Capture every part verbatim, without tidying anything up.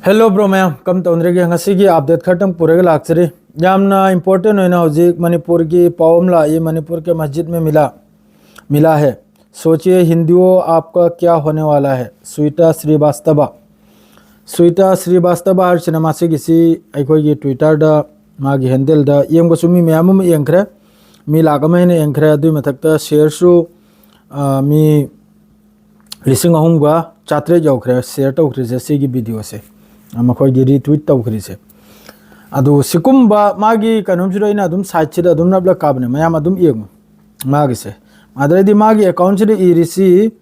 Hello bro ꯃꯌꯥꯝ, ꯀꯝ ꯇꯧꯅꯔꯤꯒꯦ? ꯉꯁꯤꯒꯤ update ꯈꯔꯇꯪ ꯄꯨꯔꯒ ꯂꯥꯛꯆꯔꯤ꯫ ꯌꯥꯝꯅ ꯏꯝꯄꯣꯔꯇꯦꯟ ꯑꯣꯏꯅ ꯍꯧꯖꯤꯛ ꯃꯅꯤꯄꯨꯔꯒꯤ ꯄꯥꯎ ꯑꯃ ꯂꯥꯛꯏ, ꯃꯅꯤꯄꯨꯔ ꯀꯦ ꯃꯁꯖꯤꯗ ꯃꯦ ꯃꯤꯂꯥ, ꯃꯤꯂꯥ ꯍꯦ, ꯁꯣꯆꯤꯌꯦ ꯍꯤꯟꯗꯨꯑꯣ ꯑꯥꯞꯀꯥ ꯀ꯭ꯌꯥ ꯍꯣꯅꯦ ꯋꯥꯂꯥ ꯍꯦ, ꯁ꯭ꯋꯤꯇꯥ ꯁ꯭ꯔꯤꯕꯥꯁꯇꯕ꯫ ꯁ꯭ꯋꯤꯇꯥ ꯁ꯭ꯔꯤꯕꯥꯁꯇꯕ ꯍꯥꯏꯔꯤꯁꯤꯅ ꯃꯥꯁꯤꯒꯤꯁꯤ ꯑꯩꯈꯣꯏꯒꯤ ꯇ꯭ꯋꯤꯇꯔꯗ ꯃꯥꯒꯤ ꯍꯦꯟꯗꯜꯗ ꯌꯦꯡꯕꯁꯨ ꯃꯤ ꯃꯌꯥꯝ ꯑꯃ ꯌꯦꯡꯈ꯭ꯔꯦ, ꯃꯤ ꯂꯥꯛ ꯑꯃ ꯍꯦꯟꯅ ꯌꯦꯡꯈ꯭ꯔꯦ꯫ ꯑꯗꯨꯒꯤ ꯃꯊꯛꯇ ꯁꯤꯌꯔꯁꯨ, ꯑ, ꯃꯤ ꯂꯤꯁꯤꯡ ꯑꯍꯨꯝꯒ ꯆꯥꯇ꯭ꯔꯦꯠ ꯌꯧꯈ꯭ꯔꯦ ꯁꯤꯌꯔ ꯇꯧꯈ꯭ꯔꯤꯁꯦ ꯁꯤꯒꯤ ꯚꯤꯗꯤꯑꯣꯁꯦ, ꯃꯈꯣꯏꯒꯤ ꯔꯤꯇ꯭ꯋꯤꯠ ꯇꯧꯈ꯭ꯔꯤꯁꯦ꯫ ꯑꯗꯨ ꯁꯤꯒꯨꯝꯕ ꯃꯥꯒꯤ ꯀꯩꯅꯣꯝꯁꯤꯗ ꯑꯩꯅ ꯑꯗꯨꯝ ꯁꯥꯏꯠꯁꯤꯗ ꯑꯗꯨꯝ ꯅꯞꯂꯒ ꯀꯥꯕꯅꯦ, ꯃꯌꯥꯝ ꯑꯗꯨꯝ ꯌꯦꯡꯉꯨ ꯃꯥꯒꯤꯁꯦ꯫ ꯑꯗꯩꯗꯤ ꯃꯥꯒꯤ ꯑꯦꯀꯥꯎꯟꯁꯤꯗ ꯏꯔꯤꯁꯤ,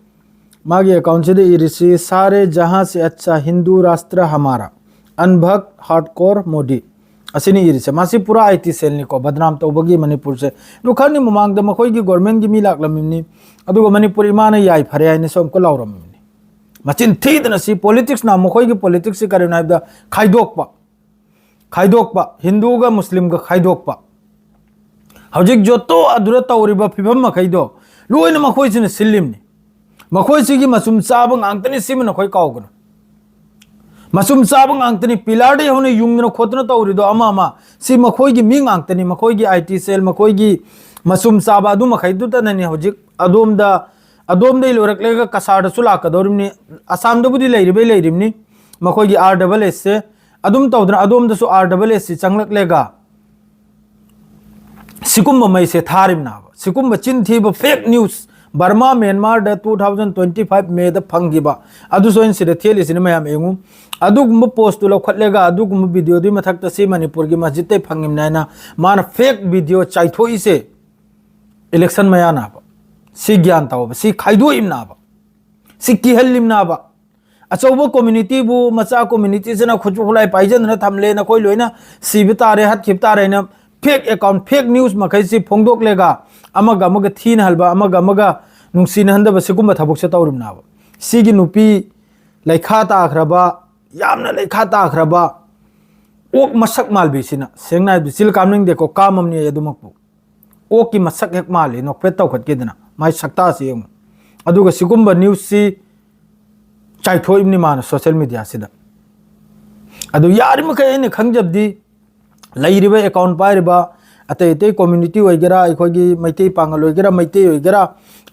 ꯃꯥꯒꯤ ꯑꯦꯀꯥꯎꯟꯁꯤꯗ ꯏꯔꯤꯁꯤ, "ꯁꯥꯔꯦ ꯖꯍꯥ ꯁꯦ ꯑꯠꯆꯥ ꯍꯤꯟꯗꯨ ꯔꯥꯁꯇ꯭ꯔ ꯍꯃꯥꯔꯥ, ꯑꯟꯚꯛ ꯍꯥꯔꯗꯀꯣꯔ ꯃꯣꯗꯤ", ꯑꯁꯤꯅꯤ ꯏꯔꯤꯁꯦ꯫ ꯃꯥꯁꯤ ꯄꯨꯔꯥ ꯑꯥꯏ ꯇꯤ ꯁꯦꯜꯅꯤꯀꯣ, ꯕꯗꯅꯥꯝ ꯇꯧꯕꯒꯤ ꯃꯅꯤꯄꯨꯔꯁꯦ꯫ ꯑꯗꯨ ꯈꯔꯅꯤ ꯃꯃꯥꯡꯗ ꯃꯈꯣꯏꯒꯤ ꯒꯣꯔꯃꯦꯟꯒꯤ ꯃꯤ ꯂꯥꯛꯂꯝꯃꯤꯕꯅꯤ, ꯑꯗꯨꯒ ꯃꯅꯤꯄꯨꯔ ꯏꯃꯥꯅ ꯌꯥꯏ ꯐꯔꯦ ꯍꯥꯏꯅꯁꯨ ꯑꯃꯨꯛꯀ ꯂꯥꯎꯔꯝꯃꯤꯕꯅꯤ꯫ ꯃꯆꯤꯟ ꯊꯤꯗꯅ ꯁꯤ ꯄꯣꯂꯤꯇꯤꯛꯁꯅ, ꯃꯈꯣꯏꯒꯤ ꯄꯣꯂꯤꯇꯤꯛꯁꯁꯤ ꯀꯔꯤꯅꯣ ꯍꯥꯏꯕꯗ ꯈꯥꯏꯗꯣꯛꯄ, ꯈꯥꯏꯗꯣꯛꯄ, ꯍꯤꯟꯗꯨꯒ ꯃꯨꯁꯂꯤꯝꯒ ꯈꯥꯏꯗꯣꯛꯄ꯫ ꯍꯧꯖꯤꯛ ꯖꯣꯇꯣ ꯑꯗꯨꯗ ꯇꯧꯔꯤꯕ ꯐꯤꯕꯝ ꯃꯈꯩꯗꯣ ꯂꯣꯏꯅ ꯃꯈꯣꯏꯁꯤꯅ ꯁꯤꯜꯂꯤꯝꯅꯤ꯫ ꯃꯈꯣꯏꯁꯤꯒꯤ ꯃꯆꯨꯝ ꯆꯥꯕ ꯉꯥꯛꯇꯅꯤ, ꯁꯤꯃ ꯅꯈꯣꯏ ꯀꯥꯎꯒꯅꯨ꯫ ꯃꯆꯨꯝ ꯆꯥꯕ ꯉꯥꯛꯇꯅꯤ, ꯄꯤꯂꯥꯔꯗꯒꯤ ꯍꯧꯅ ꯌꯨꯡꯗꯅ ꯈꯣꯠꯇꯅ ꯇꯧꯔꯤꯗꯣ ꯑꯃ ꯑꯃ, ꯁꯤ ꯃꯈꯣꯏꯒꯤ ꯃꯤ ꯉꯥꯛꯇꯅꯤ, ꯃꯈꯣꯏꯒꯤ ꯑꯥꯏ ꯇꯤ ꯁꯦꯜ, ꯃꯈꯣꯏꯒꯤ ꯃꯆꯨꯝ ꯆꯥꯕ ꯑꯗꯨ ꯃꯈꯩꯗꯨꯇꯅꯅꯤ ꯍꯧꯖꯤꯛ ꯑꯗꯣꯝꯗ, ꯑꯗꯣꯝꯗꯒꯤ ꯂꯣꯏꯔꯛꯂꯒ ꯀꯁꯥꯔꯗꯁꯨ ꯂꯥꯛꯀꯗꯧꯔꯤꯕꯅꯤ, ꯑꯁꯥꯝꯗꯕꯨꯗꯤ ꯂꯩꯔꯤꯕꯩ ꯂꯩꯔꯤꯕꯅꯤ, ꯃꯈꯣꯏꯒꯤ ꯑꯥꯔ ꯗꯕꯜ ꯑꯦꯁꯁꯦ ꯑꯗꯨꯝ ꯇꯧꯗꯅ ꯑꯗꯣꯝꯗꯁꯨ ꯑꯥꯔ ꯗꯕꯜ ꯑꯦꯁꯁꯤ ꯆꯪꯂꯛꯂꯒ ꯁꯤꯒꯨꯝꯕ ꯃꯩꯁꯦ ꯊꯥꯔꯤꯕꯅꯦꯕ꯫ ꯁꯤꯒꯨꯝꯕ ꯆꯤꯟ ꯊꯤꯕ ꯐꯦꯛ ꯅ꯭ꯌꯨꯁ, ꯕꯔꯃꯥ ꯃ꯭ꯌꯥꯟꯃꯥꯔꯗ two thousand twenty five ꯃꯦꯗ ꯐꯪꯈꯤꯕ, ꯑꯗꯨꯁꯨ ꯑꯩꯅ ꯁꯤꯗ ꯊꯦꯠꯂꯤꯁꯤꯅ ꯃꯌꯥꯝ ꯌꯦꯡꯉꯨ꯫ ꯑꯗꯨꯒꯨꯝꯕ ꯄꯣꯁꯇꯨ ꯂꯧꯈꯠꯂꯒ ꯑꯗꯨꯒꯨꯝꯕ ꯚꯤꯗꯤꯑꯣꯗꯨꯒꯤ ꯃꯊꯛꯇ ꯁꯤ ꯃꯅꯤꯄꯨꯔꯒꯤ ꯃꯁꯖꯤꯠꯇꯩ ꯐꯪꯉꯤꯕꯅꯦ ꯍꯥꯏꯅ ꯃꯥꯅ ꯐꯦꯛ ꯚꯤꯗꯤꯑꯣ ꯆꯥꯏꯊꯣꯛꯏꯁꯦ꯫ ꯏꯂꯦꯛꯁꯟ ꯃꯌꯥꯅꯕ, ꯁꯤ ꯒ꯭ꯌꯥꯟ ꯇꯧꯕ, ꯁꯤ ꯈꯥꯏꯗꯣꯛꯏꯕꯅꯕ, ꯁꯤ ꯀꯤꯍꯜꯂꯤꯕꯅꯕ꯫ ꯑꯆꯧꯕ ꯀꯝꯃ꯭ꯌꯨꯅꯤꯇꯤꯕꯨ ꯃꯆꯥ ꯀꯝꯃ꯭ꯌꯨꯅꯤꯇꯤꯁꯤꯅ ꯈꯨꯠꯁꯨ ꯈꯨꯠꯂꯥꯏ ꯄꯥꯏꯖꯗꯅ ꯊꯝꯂꯦ, ꯅꯈꯣꯏ ꯂꯣꯏꯅ ꯁꯤꯕ ꯇꯥꯔꯦ, ꯍꯥꯠꯈꯤꯕ ꯇꯥꯔꯦ ꯍꯥꯏꯅ ꯐꯦꯛ ꯑꯦꯀꯥꯎꯟ, ꯐꯦꯛ ꯅ꯭ꯌꯨꯁ ꯃꯈꯩꯁꯤ ꯐꯣꯡꯗꯣꯛꯂꯒ ꯑꯃꯒ ꯑꯃꯒ ꯊꯤꯅꯍꯟꯕ, ꯑꯃꯒ ꯑꯃꯒ ꯅꯨꯡꯁꯤꯅꯍꯟꯗꯕ ꯁꯤꯒꯨꯝꯕ ꯊꯕꯛꯁꯦ ꯇꯧꯔꯤꯕꯅꯦꯕ꯫ ꯁꯤꯒꯤ ꯅꯨꯄꯤ ꯂꯩꯈꯥ ꯇꯥꯈ꯭ꯔꯕ, ꯌꯥꯝꯅ ꯂꯩꯈꯥ ꯇꯥꯈ꯭ꯔꯕ ꯑꯣꯛ ꯃꯁꯛ ꯃꯥꯜꯕꯤꯁꯤꯅ, ꯁꯦꯡꯅ ꯍꯥꯏꯕꯗꯤ ꯆꯤꯜ ꯀꯥꯝꯅꯤꯡꯗꯦꯀꯣ, ꯀꯥꯝꯃꯝꯅꯤ ꯑꯩ ꯑꯗꯨꯃꯛꯄꯨ꯫ ꯑꯣꯛꯀꯤ ꯃꯁꯛ ꯍꯦꯛ ꯃꯥꯜꯂꯤ, ꯅꯣꯛꯐꯦꯠ ꯇꯧꯈꯠꯈꯤꯗꯅ ꯃꯥꯏ ꯁꯛꯇꯥꯁꯤ ꯌꯦꯡꯉꯨ꯫ ꯑꯗꯨꯒ ꯁꯤꯒꯨꯝꯕ ꯅ꯭ꯌꯨꯁꯁꯤ ꯆꯥꯏꯊꯣꯛꯏꯕꯅꯤ ꯃꯥꯅ ꯁꯣꯁꯦꯜ ꯃꯦꯗꯤꯌꯥꯁꯤꯗ꯫ ꯑꯗꯨ ꯌꯥꯔꯤꯃꯈꯩ ꯑꯩꯅ ꯈꯪꯖꯕꯗꯤ, ꯂꯩꯔꯤꯕ ꯑꯦꯀꯥꯎꯟ ꯄꯥꯏꯔꯤꯕ ꯑꯇꯩ ꯑꯇꯩ ꯀꯝꯃ꯭ꯌꯨꯅꯤꯇꯤ ꯑꯣꯏꯒꯦꯔꯥ, ꯑꯩꯈꯣꯏꯒꯤ ꯃꯩꯇꯩ ꯄꯥꯉꯜ ꯑꯣꯏꯒꯦꯔꯥ, ꯃꯩꯇꯩ ꯑꯣꯏꯒꯦꯔꯥ,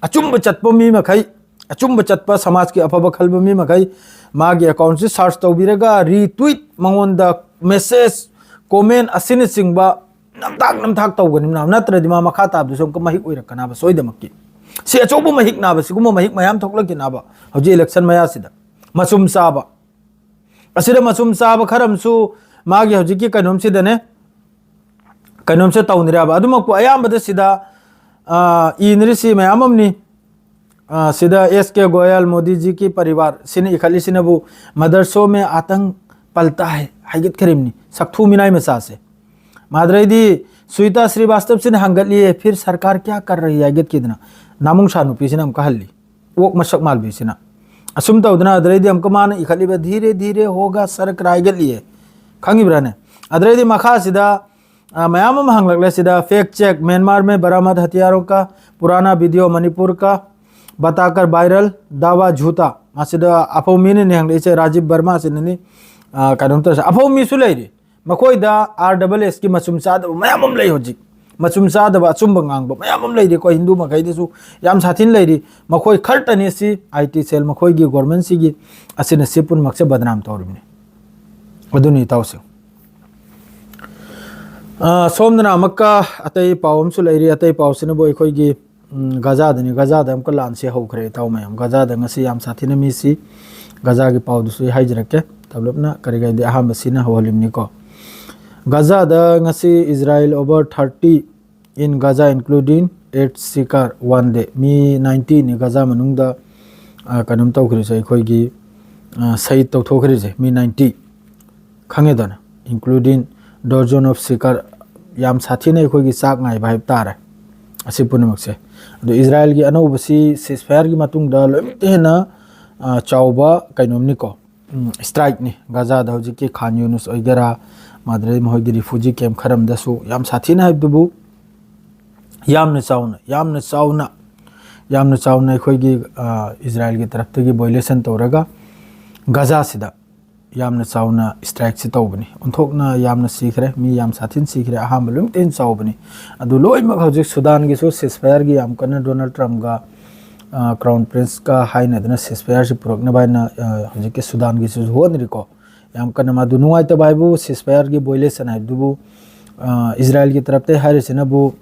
ꯑꯆꯨꯝꯕ ꯆꯠꯄ ꯃꯤ ꯃꯈꯩ, ꯑꯆꯨꯝꯕ ꯆꯠꯄ, ꯁꯃꯥꯖꯀꯤ ꯑꯐꯕ ꯈꯜꯕ ꯃꯤ ꯃꯈꯩ ꯃꯥꯒꯤ ꯑꯦꯀꯥꯎꯟꯁꯤ ꯁꯥꯔꯆ ꯇꯧꯕꯤꯔꯒ ꯔꯤꯇ꯭ꯋꯤꯠ, ꯃꯉꯣꯟꯗ ꯃꯦꯁꯦꯖ, ꯀꯣꯃꯦꯟ ꯑꯁꯤꯅꯆꯤꯡꯕ ꯅꯝꯊꯥꯛ ꯅꯝꯊꯥꯛ ꯇꯧꯒꯅꯤ ꯃꯅꯥꯎ, ꯅꯠꯇ꯭ꯔꯗꯤ ꯃꯥ ꯃꯈꯥ ꯇꯥꯕꯗꯁꯨ ꯑꯃꯨꯛꯀ ꯃꯍꯤꯛ ꯑꯣꯏꯔꯛꯀꯅꯕ ꯁꯣꯏꯗꯃꯛꯀꯤ꯫ ꯁꯤ ꯑꯆꯧꯕ ꯃꯍꯤꯛ ꯅꯥꯕ, ꯁꯤꯒꯨꯝꯕ ꯃꯍꯤꯛ ꯃꯌꯥꯝ ꯊꯣꯛꯂꯛꯈꯤꯅꯕ ꯍꯧꯖꯤꯛ ꯏꯂꯦꯛꯁꯟ ꯃꯌꯥꯁꯤꯗ꯫ ꯃꯆꯨꯝ ꯆꯥꯕ, ꯑꯁꯤꯗ ꯃꯆꯨꯝ ꯆꯥꯕ ꯈꯔ ꯑꯃꯁꯨ ꯃꯥꯒꯤ ꯍꯧꯖꯤꯛꯀꯤ ꯀꯩꯅꯣꯝꯁꯤꯗꯅꯦ, ꯀꯩꯅꯣꯝꯁꯦ ꯇꯧꯅꯔꯦꯕ꯫ ꯑꯗꯨꯃꯛꯄꯨ ꯑꯌꯥꯝꯕꯗ ꯁꯤꯗ, ꯑ, ꯏꯅꯔꯤꯁꯤ ꯃꯌꯥꯝ ꯑꯃꯅꯤ꯫ ꯑ, ꯁꯤꯗ "ꯑꯦꯁ ꯀꯦ ꯒꯣꯌꯜ, ꯃꯣꯗꯤ ꯖꯤ ꯀꯤ ꯄꯔꯤꯕꯥꯔ" ꯁꯤꯅ ꯏꯈꯠꯂꯤꯁꯤꯅꯕꯨ "ꯃꯗꯔꯁꯣ ꯃꯦ ꯑꯥꯇꯪ ꯄꯜꯇꯥ ꯍꯦ" ꯍꯥꯏꯒꯠꯈ꯭ꯔꯤꯕꯅꯤ, ꯁꯛꯊꯨ ꯃꯤꯅꯥꯏ ꯃꯆꯥꯁꯦ꯫ ꯃꯥꯗ꯭ꯔꯩꯗꯤ ꯁꯨꯏꯇꯥ ꯁ꯭ꯔꯤꯕꯥꯁꯇꯕꯁꯤꯅ ꯍꯪꯒꯠꯂꯤꯌꯦ, "ꯐꯤꯔ ꯁꯔꯀꯥꯔ ꯀꯌꯥ ꯀꯔ ꯔꯍꯤ" ꯍꯥꯏꯒꯠꯈꯤꯗꯅ, ꯅꯥꯃꯨꯡꯁꯥ ꯅꯨꯄꯤꯁꯤꯅ ꯑꯃꯨꯛꯀ ꯍꯜꯂꯤ, ꯑꯣꯛ ꯃꯁꯛ ꯃꯥꯜꯕꯤꯁꯤꯅ꯫ ꯑꯁꯨꯝ ꯇꯧꯗꯅ ꯑꯗꯨꯗꯩꯗꯤ ꯑꯃꯨꯛꯀ ꯃꯥꯅ ꯏꯈꯠꯂꯤꯕ "ꯙꯤꯔꯦ ꯙꯤꯔꯦ ꯍꯣꯒꯥ ꯁꯔꯀꯥꯔ" ꯍꯥꯏꯒꯠꯂꯤꯌꯦ, ꯈꯪꯉꯤꯕ꯭ꯔꯥꯅꯦ? ꯑꯗꯨꯗꯩꯗꯤ ꯃꯈꯥꯁꯤꯗ, ꯑ, ꯃꯌꯥꯝ ꯑꯃ ꯍꯪꯂꯛꯂꯦ ꯁꯤꯗ꯫ "ꯐꯦꯛ ꯆꯦꯛ, ꯃ꯭ꯌꯥꯟꯃꯥꯔ ꯃꯦ ꯕꯔꯥꯃꯗ ꯍꯊꯤꯌꯥꯔꯣ ꯀꯥ ꯄꯨꯔꯥꯅꯥ ꯚꯤꯗꯤꯑꯣ ꯃꯅꯤꯄꯨꯔ ꯀꯥ ꯕꯇꯥꯀꯔ ꯚꯥꯏꯔꯜ, ꯗꯥꯋꯥ ꯖꯨꯇꯥ"꯫ ꯃꯁꯤꯗ ꯑꯐꯧ ꯃꯤꯅꯅꯦ ꯍꯪꯂꯛꯏꯁꯦ, ꯔꯥꯖꯤꯕ ꯕꯔꯃꯥꯁꯤꯅꯅꯤ꯫ ꯑ, ꯀꯩꯅꯣꯝ ꯇꯧꯔꯤꯁꯦ꯫ ꯑꯐꯧ ꯃꯤꯁꯨ ꯂꯩꯔꯤ꯫ ꯃꯈꯣꯏꯗ ꯑꯥꯔ ꯗꯕꯜ ꯑꯦꯁꯀꯤ ꯃꯆꯨꯝ ꯆꯥꯗꯕ ꯃꯌꯥꯝ ꯑꯃ ꯂꯩ ꯍꯧꯖꯤꯛ꯫ ꯃꯆꯨꯝ ꯆꯥꯗꯕ, ꯑꯆꯨꯝꯕ ꯉꯥꯡꯕ ꯃꯌꯥꯝ ꯑꯃ ꯂꯩꯔꯤ꯫ ꯑꯩꯈꯣꯏ ꯍꯤꯟꯗꯨ ꯃꯈꯩꯗꯁꯨ ꯌꯥꯝ ꯁꯥꯊꯤꯅ ꯂꯩꯔꯤ꯫ ꯃꯈꯣꯏ ꯈꯔꯇꯅꯤ ꯁꯤ ꯑꯥꯏ ꯇꯤ ꯁꯦꯜ, ꯃꯈꯣꯏꯒꯤ ꯒꯣꯔꯃꯦꯟꯁꯤꯒꯤ ꯑꯁꯤꯅ ꯁꯤ ꯄꯨꯝꯅꯃꯛꯁꯦ ꯕꯗꯅꯥꯝ ꯇꯧꯔꯤꯕꯅꯤ꯫ ꯑꯗꯨꯅꯤ ꯏꯇꯥꯎꯁꯤꯡ꯫ ꯑ, ꯁꯣꯝꯗꯅ ꯑꯃꯨꯛꯀ ꯑꯇꯩ ꯄꯥꯎ ꯑꯃꯁꯨ ꯂꯩꯔꯤ꯫ ꯑꯇꯩ ꯄꯥꯎꯁꯤꯅꯕꯨ ꯑꯩꯈꯣꯏꯒꯤ, ꯎꯝ, ꯒꯖꯥꯗꯅꯤ꯫ ꯒꯖꯥꯗ ꯑꯃꯨꯛꯀ ꯂꯥꯟꯁꯦ ꯍꯧꯈ꯭ꯔꯦ ꯏꯇꯥꯎ ꯃꯌꯥꯝ꯫ ꯒꯖꯥꯗ ꯉꯁꯤ ꯌꯥꯝ ꯁꯥꯊꯤꯅ ꯃꯤꯁꯤ꯫ ꯒꯖꯥꯒꯤ ꯄꯥꯎꯗꯨꯁꯨ ꯑꯩ ꯍꯥꯏꯖꯔꯛꯀꯦ ꯇꯞꯂꯞꯅ, ꯀꯔꯤ ꯀꯔꯤꯗꯤ ꯑꯍꯥꯟꯕ ꯁꯤꯅ ꯍꯧꯍꯜꯂꯤꯕꯅꯤꯀꯣ꯫ ꯒꯖꯥꯗ ꯉꯁꯤ Israel over thirty in Gaza including eight seeker one day꯫ Me ninety ꯅꯤ ꯒꯖꯥ ꯃꯅꯨꯡꯗ, ꯑ, ꯀꯩꯅꯣꯝ ꯇꯧꯈ꯭ꯔꯤꯁꯦ, ꯑꯩꯈꯣꯏꯒꯤ, ꯑ, ꯁꯍꯤꯗ ꯇꯧꯊꯣꯛꯈ꯭ꯔꯤꯁꯦ ꯃꯤ ninety꯫ ꯈꯪꯉꯦꯗꯅ, including dozen of seeker, ꯌꯥꯝ ꯁꯥꯊꯤꯅ ꯑꯩꯈꯣꯏꯒꯤ ꯆꯥꯛ ꯉꯥꯏꯕ ꯍꯥꯏꯕ ꯇꯥꯔꯦ ꯑꯁꯤ ꯄꯨꯝꯅꯃꯛꯁꯦ꯫ ꯑꯗꯣ ꯏꯖꯔꯥꯏꯜꯒꯤ ꯑꯅꯧꯕꯁꯤ ceasefire-ꯒꯤ ꯃꯇꯨꯡꯗ ꯂꯣꯏꯅꯃꯛꯇ ꯍꯦꯟꯅ, ꯑ, ꯆꯥꯎꯕ ꯀꯩꯅꯣꯝꯅꯤꯀꯣ, ꯎꯝ, strike-ꯅꯤ꯫ ꯒꯖꯥꯗ ꯍꯧꯖꯤꯛꯀꯤ ꯈꯥꯟ ꯌꯨꯅꯨꯁ ꯑꯣꯏꯒꯦꯔꯥ, ꯃꯗꯨꯗꯩ ꯃꯈꯣꯏꯒꯤ refugee camp ꯈꯔ ꯑꯃꯗꯁꯨ ꯌꯥꯝ ꯁꯥꯊꯤꯅ ꯍꯥꯏꯕꯗꯨꯕꯨ, ꯌꯥꯝꯅ ꯆꯥꯎꯅ, ꯌꯥꯝꯅ ꯆꯥꯎꯅ, ꯌꯥꯝꯅ ꯆꯥꯎꯅ ꯑꯩꯈꯣꯏꯒꯤ, ꯑ, ꯏꯖꯔꯥꯏꯜꯒꯤ ꯇꯔꯞꯇꯒꯤ violation ꯇꯧꯔꯒ ꯒꯖꯥꯁꯤꯗ ꯌꯥꯝꯅ ꯆꯥꯎꯅ strikeꯁꯤ ꯇꯧꯕꯅꯤ꯫ ꯑꯣꯟꯊꯣꯛꯅ ꯌꯥꯝꯅ ꯁꯤꯈ꯭ꯔꯦ, ꯃꯤ ꯌꯥꯝ ꯁꯥꯊꯤꯅ ꯁꯤꯈ꯭ꯔꯦ꯫ ꯑꯍꯥꯟꯕ ꯂꯣꯏꯅ ꯇꯦꯟ ꯆꯥꯎꯕꯅꯤ꯫ ꯑꯗꯨ ꯂꯣꯏꯅꯃꯛ ꯍꯧꯖꯤꯛ ꯁꯨꯗꯥꯟꯒꯤꯁꯨ ceasefire ꯌꯥꯝ ꯀꯟꯅ Donald Trumpꯒ Crown Princeꯀ ꯍꯥꯏꯅꯗꯅ ceasefireꯁꯤ ꯄꯨꯔꯛꯅꯕ ꯍꯥꯏꯅ ꯍꯧꯖꯤꯛꯀꯤ ꯁꯨꯗꯥꯟꯒꯤꯁꯨ ꯍꯣꯠꯅꯔꯤꯀꯣ꯫ ꯌꯥꯝ ꯀꯟꯅ ꯃꯗꯨ ꯅꯨꯡꯉꯥꯏꯇꯕ ꯍꯥꯏꯕꯨ ceasefireꯒꯤ violation ꯍꯥꯏꯕꯗꯨꯕꯨ ꯏꯖꯔꯥꯏꯜꯒꯤ ꯇꯔꯞꯇꯒꯤ ꯍꯥꯏꯔꯤꯁꯤꯅꯕꯨ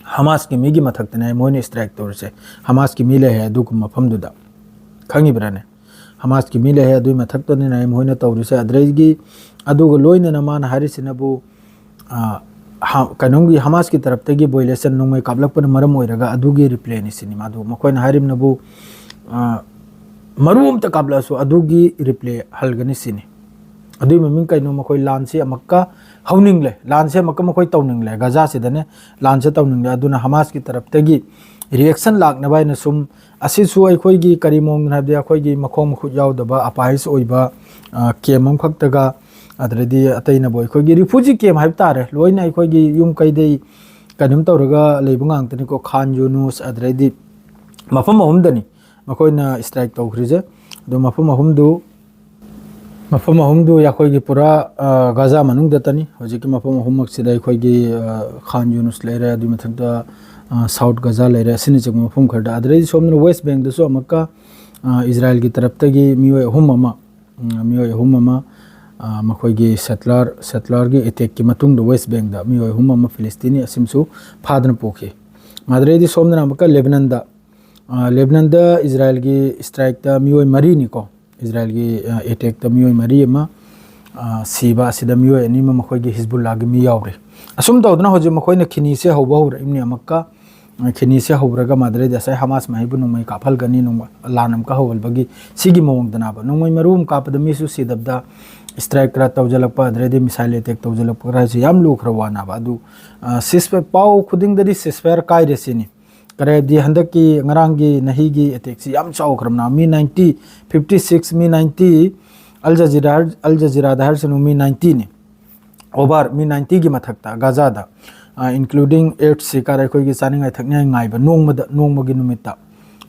ꯍꯃꯥꯁꯀꯤ ꯃꯤꯒꯤ ꯃꯊꯛꯇꯅꯦ ꯃꯣꯏꯅ strike ꯇꯧꯔꯤꯁꯦ꯫ ꯍꯃꯥꯁꯀꯤ ꯃꯤ ꯂꯩ ꯍꯥꯏ ꯑꯗꯨꯒꯨꯝꯕ ꯃꯐꯝꯗꯨꯗ, ꯈꯪꯉꯤꯕ꯭ꯔꯥꯅꯦ? ꯍꯃꯥꯁꯀꯤ ꯃꯤ ꯂꯩ ꯍꯥꯏ ꯑꯗꯨꯒꯤ ꯃꯊꯛꯇꯅꯤꯅ ꯃꯣꯏꯅ ꯇꯧꯔꯤꯁꯦ꯫ ꯑꯗꯨꯗꯒꯤ ꯑꯗꯨꯒ ꯂꯣꯏꯅꯅ ꯃꯥꯅ ꯍꯥꯏꯔꯤꯁꯤꯅꯕꯨ ꯀꯩꯅꯣꯝꯒꯤ ꯍꯃꯥꯁꯀꯤ ꯇꯔꯞꯇꯒꯤ violation ꯅꯣꯡꯃꯩ ꯀꯥꯞꯂꯛꯄꯅ ꯃꯔꯝ ꯑꯣꯏꯔꯒ ꯑꯗꯨꯒꯤ replyꯅꯤ ꯁꯤꯅꯤ꯫ ꯃꯥꯗꯨ ꯃꯈꯣꯏꯅ ꯍꯥꯏꯔꯤꯕꯅꯕꯨ ꯃꯔꯨ ꯑꯝꯇ ꯀꯥꯞꯂꯛꯑꯁꯨ ꯑꯗꯨꯒꯤ reply ꯍꯜꯒꯅꯤ ꯁꯤꯅꯤ꯫ ꯑꯗꯨꯒꯤ ꯃꯃꯤꯡ ꯀꯩꯅꯣ? ꯃꯈꯣꯏ ꯂꯥꯟꯁꯤ ꯑꯃꯨꯛꯀ ꯍꯧꯅꯤꯡꯂꯦ, ꯂꯥꯟꯁꯤ ꯑꯃꯨꯛꯀ ꯃꯈꯣꯏ ꯇꯧꯅꯤꯡꯂꯦ꯫ ꯒꯖꯥꯁꯤꯗꯅꯦ ꯂꯥꯟꯁꯦ ꯇꯧꯅꯤꯡꯂꯦ꯫ ꯑꯗꯨꯅ ꯍꯃꯥꯁꯀꯤ ꯇꯔꯞꯇꯒꯤ reaction ꯂꯥꯛꯅꯕ ꯍꯥꯏꯅ ꯁꯨꯝ, ꯑꯁꯤꯁꯨ ꯑꯩꯈꯣꯏꯒꯤ ꯀꯔꯤ ꯃꯑꯣꯡꯗꯅꯣ ꯍꯥꯏꯕꯗꯤ ꯑꯩꯈꯣꯏꯒꯤ ꯃꯈꯣꯡ ꯃꯈꯨꯠ ꯌꯥꯎꯗꯕ, ꯑꯄꯥꯏꯁ ꯑꯣꯏꯕ camp ꯑꯃꯈꯛꯇꯒ, ꯑꯗꯨꯗꯩꯗꯤ ꯑꯇꯩꯅꯕꯨ ꯑꯩꯈꯣꯏꯒꯤ refugee camp ꯍꯥꯏꯕ ꯇꯥꯔꯦ, ꯂꯣꯏꯅ ꯑꯩꯈꯣꯏꯒꯤ ꯌꯨꯝ ꯀꯩꯗꯩ ꯀꯩꯅꯣꯝ ꯇꯧꯔꯒ ꯂꯩꯕ ꯉꯥꯛꯇꯅꯤꯀꯣ꯫ ꯈꯥꯟ ꯌꯨꯅꯨꯁ, ꯑꯗꯨꯗꯩꯗꯤ ꯃꯐꯝ ꯑꯍꯨꯝꯗꯅꯤ ꯃꯈꯣꯏꯅ strike ꯇꯧꯈ꯭ꯔꯤꯁꯦ꯫ ꯑꯗꯣ ꯃꯐꯝ ꯑꯍꯨꯝꯗꯨ ꯃꯐꯝ ꯑꯍꯨꯝꯗꯨ ꯑꯩꯈꯣꯏꯒꯤ ꯄꯨꯔꯥ ꯒꯖꯥ ꯃꯅꯨꯡꯗꯇꯅꯤ꯫ ꯍꯧꯖꯤꯛꯀꯤ ꯃꯐꯝ ꯑꯍꯨꯝꯃꯛꯁꯤꯗ ꯑꯩꯈꯣꯏꯒꯤ ꯈꯥꯟ ꯌꯨꯅꯨꯁ ꯂꯩꯔꯦ, ꯑꯗꯨꯒꯤ ꯃꯊꯛꯇ South Gaza ꯂꯩꯔꯦ, ꯑꯁꯤꯅꯆꯤꯡꯕ ꯃꯐꯝ ꯈꯔꯗ꯫ ꯑꯗꯨꯗꯩ ꯁꯣꯝꯗꯅ West Bankꯗꯁꯨ ꯑꯃꯨꯛꯀ ꯏꯖꯔꯥꯏꯜꯒꯤ ꯇꯔꯞꯇꯒꯤ ꯃꯤꯑꯣꯏ ꯑꯍꯨꯝ ꯑꯃ ꯃꯤꯑꯣꯏ ꯑꯍꯨꯝ ꯑꯃ ꯃꯈꯣꯏꯒꯤ settler settlerꯒꯤ attackꯀꯤ ꯃꯇꯨꯡꯗ West Bankꯗ ꯃꯤꯑꯣꯏ ꯑꯍꯨꯝ ꯑꯃ ꯐꯤꯂꯤꯁꯇꯤꯅꯤ ꯑꯁꯤꯃꯁꯨ ꯐꯥꯗꯨꯅ ꯄꯨꯈꯤ꯫ ꯑꯗꯨꯗꯩꯗꯤ ꯁꯣꯝꯗꯅ ꯑꯃꯨꯛꯀ ꯂꯦꯕꯅꯟꯗ ꯂꯦꯕꯅꯟꯗ ꯏꯖꯔꯥꯏꯜꯒꯤ strikeꯇ ꯃꯤꯑꯣꯏ ꯃꯔꯤꯅꯤꯀꯣ, ꯏꯖꯔꯥꯏꯜꯒꯤ attackꯇ ꯃꯤꯑꯣꯏ ꯃꯔꯤ ꯑꯃ ꯁꯤꯕ ꯑꯁꯤꯗ ꯃꯤꯑꯣꯏ ꯑꯅꯤ ꯑꯃ ꯃꯈꯣꯏꯒꯤ ꯍꯤꯖꯕꯨꯜꯂꯥꯒꯤ ꯃꯤ ꯌꯥꯎꯔꯤ꯫ ꯑꯁꯨꯝ ꯇꯧꯗꯅ ꯍꯧꯖꯤꯛ ꯃꯈꯣꯏꯅ ꯈꯤꯅꯤꯁꯦ ꯍꯧꯕ ꯍꯧꯔꯛꯏꯕꯅꯤ ꯑꯃꯨꯛꯀ꯫ ꯈꯤꯅꯤꯁꯦ ꯍꯧꯔꯒ ꯃꯗꯨꯗꯩꯗ ꯉꯁꯥꯏ ꯍꯃꯥꯁ ꯃꯍꯩꯕꯨ ꯅꯣꯡꯃꯩ ꯀꯥꯞꯍꯜꯒꯅꯤ, ꯅꯣꯡꯃ ꯂꯥꯟ ꯑꯃꯨꯛꯀ ꯍꯧꯍꯟꯕꯒꯤ ꯁꯤꯒꯤ ꯃꯑꯣꯡꯗꯅꯕ꯫ ꯅꯣꯡꯃꯩ ꯃꯔꯨ ꯑꯃ ꯀꯥꯞꯄꯗ ꯃꯤꯁꯨ ꯁꯤꯗꯕꯗ strike ꯈꯔ ꯇꯧꯁꯤꯜꯂꯛꯄ, ꯑꯗꯨꯗꯩꯗꯤ missile attack ꯇꯧꯁꯤꯜꯂꯛꯄ ꯈꯔ ꯍꯥꯏꯁꯦ ꯌꯥꯝ ꯂꯨꯈ꯭ꯔꯕ ꯋꯥꯅꯦꯕ꯫ ꯑꯗꯨ ceasefire, ꯄꯥꯎ ꯈꯨꯗꯤꯡꯗꯗꯤ ceasefire ꯀꯥꯏꯔꯦ ꯁꯤꯅꯤ꯫ ꯀꯔꯤ ꯍꯥꯏꯕꯗꯤ ꯍꯟꯗꯛꯀꯤ ꯉꯔꯥꯡꯒꯤ ꯅꯍꯤꯒꯤ attackꯁꯤ ꯌꯥꯝ ꯆꯥꯎꯈ꯭ꯔꯕꯅ, ꯃꯤ ninety, fifty six, ꯃꯤ ninety, ꯑꯜ ꯖꯖꯤꯔꯥ, ꯑꯜ ꯖꯖꯤꯔꯥꯗ ꯍꯥꯏꯔꯁꯅꯨ, ꯃꯤ ninetyꯅꯤ꯫ Over ꯃꯤ ninetyꯒꯤ ꯃꯊꯛꯇ ꯒꯥꯖꯥꯗ, including aid seeker, ꯑꯩꯈꯣꯏꯒꯤ ꯆꯥꯅꯤꯡꯉꯥꯏ ꯊꯛꯅꯤꯡꯉꯥꯏ ꯉꯥꯏꯕ ꯅꯣꯡꯃꯗ, ꯅꯣꯡꯃꯒꯤ ꯅꯨꯃꯤꯠꯇ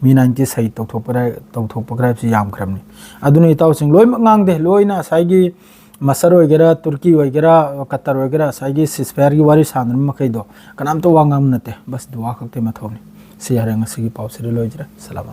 ꯃꯤ ꯅꯥꯏꯟꯇꯤ ꯁꯍꯤꯗ ꯇꯧꯊꯣꯛꯄ ꯇꯧꯊꯣꯛꯄ ꯍꯥꯏꯕꯁꯤ ꯌꯥꯝꯈ꯭ꯔꯕꯅꯤ꯫ ꯑꯗꯨꯅ ꯏꯇꯥꯎꯁꯤꯡ ꯂꯣꯏꯅꯃꯛ ꯉꯥꯡꯗꯦ, ꯂꯣꯏꯅ ꯉꯁꯥꯏꯒꯤ ꯃꯁꯔ ꯑꯣꯏꯒꯦꯔꯥ, ꯇꯨꯔꯀꯤ ꯑꯣꯏꯒꯦꯔꯥ, ꯀꯇꯔ ꯑꯣꯏꯒꯦꯔꯥ, ꯉꯁꯥꯏꯒꯤ ceasefire ꯒꯤ ꯋꯥꯔꯤ ꯁꯥꯟꯅꯔꯝꯕ ꯃꯈꯩꯗꯣ ꯀꯅꯥꯝꯇ ꯋꯥ ꯉꯥꯡꯕ ꯅꯠꯇꯦ꯫ ꯕꯁ ꯗꯨꯋꯥ ꯈꯛꯇꯒꯤ ꯃꯊꯧꯅꯤ꯫ ꯁꯤ ꯍꯥꯏꯔ ꯉꯁꯤꯒꯤ ꯄꯥꯎꯁꯤꯗꯤ ꯂꯣꯏꯖꯔꯦ꯫ ꯁꯂꯥꯝ ꯑꯂꯩꯀꯨꯝ꯫